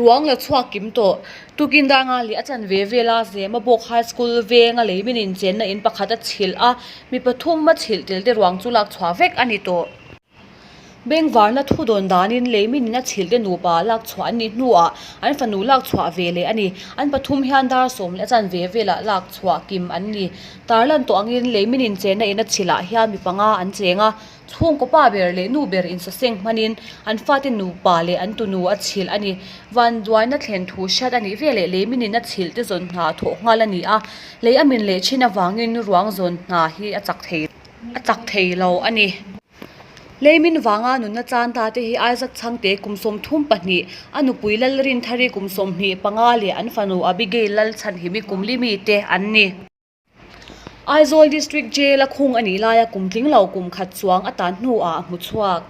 Ruang la chhuak kim tawh. Tukin dar nga leh a chanve vela Zemabawk High School venga leimin inchenna in pakhat a chhilh a, mi pathum a chhilh tel te ruang chu lak chhuah vek a ni tawh. Bengvarna thu dawn danin leimin in a chhilh te nupa lak chhuah an nih hnuah an fanu lak chhuah ve leh a ni. An pathum hian dar sawm leh a chanve velah lak chhuah kim an ni. Tarlan tawh angin leimin inchenna in a chhilh ah hian mi panga an cheng a. Chhungkaw pa ber leh nu ber insaseng hmanin an fate nupa leh an tunu a chhilh a ni. Vanduaina thlen thu hriat a nih veleh lei minin a chhilh te zawn hna thawh nghal a ni a, lei a min leh thin avangin ruang zawn hna hi a chak thei a chak thei lo a ni. Lei min vanga nunna chan ta te hi Isaac Chhangte kum 32, a nupui Lalrinthari kum 25 leh an fanu Abigail Lalchhanhimi kum li mite an ni. Aizawl District Jail a khung a nih laia kum tling lo kum khat chuang a tan hnuah a hmu chhuak.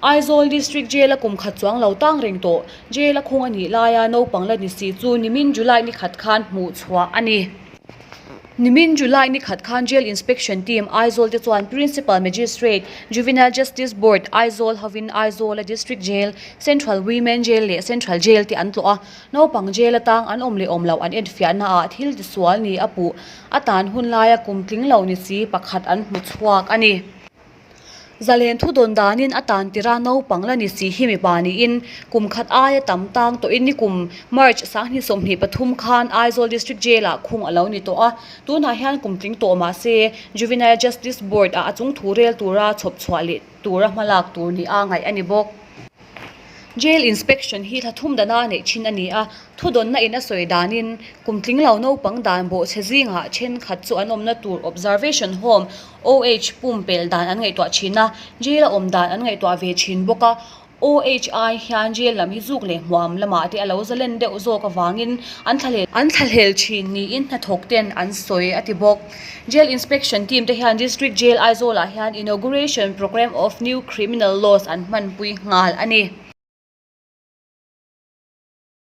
Aizawl District Jail a kum khat chuang lo tang reng tawh. Jail a khung a nih laia naupang la ni si chu nimin July ni khat khan hmuh chhuah a ni. Nimin July ni khat khan Jail Inspection Team Aizawl te chuan Principal Magistrate, Juvenile Justice Board, Aizawl hovin Aizawl a District Jail, Central Women Jail leh Central Jail te an tlawh a. Naupang jail atang an awm leh awm loh an enfiahna ah thil tisual ni a puh a tan hun laia kum tling lo ni si pakhat an hmu chhuak a ni. Zalen thu dawn danin a tan tira naupang la ni si hi mipa niin kum khat aia tam tang tawhin nikum March 2023 khan Aizawl District Jail ah khung a lo ni tawh a, tunah hian kum tling tawh mah se Juvenile Justice Board ah a chung thu rel tura chhawp chhuah leh tura hmalak tur ni a ngaih a ni bawk. Jail inspection hi thla thum dana neih thin a ni a, thudawnna in a sawi danin kum tling lo naupang dan bawhchhe zingah thenkhat chu an awmna tur observation home, OH, pumpelh dan an ngaihtuah thin a, jail a awm dan an ngaihtuah ve thin bawk a. OHI hian jail lam hi zuk leh hmuam lamah te a lo zalen deuh zawk avangin an thlahlel an thlahlel thin niin hnathawk ten an sawi a ti bawk. Jail inspection team te hian District Jail Aizawl ah hian Inauguration Programme of New Criminal Laws an hmanpui nghal a ni.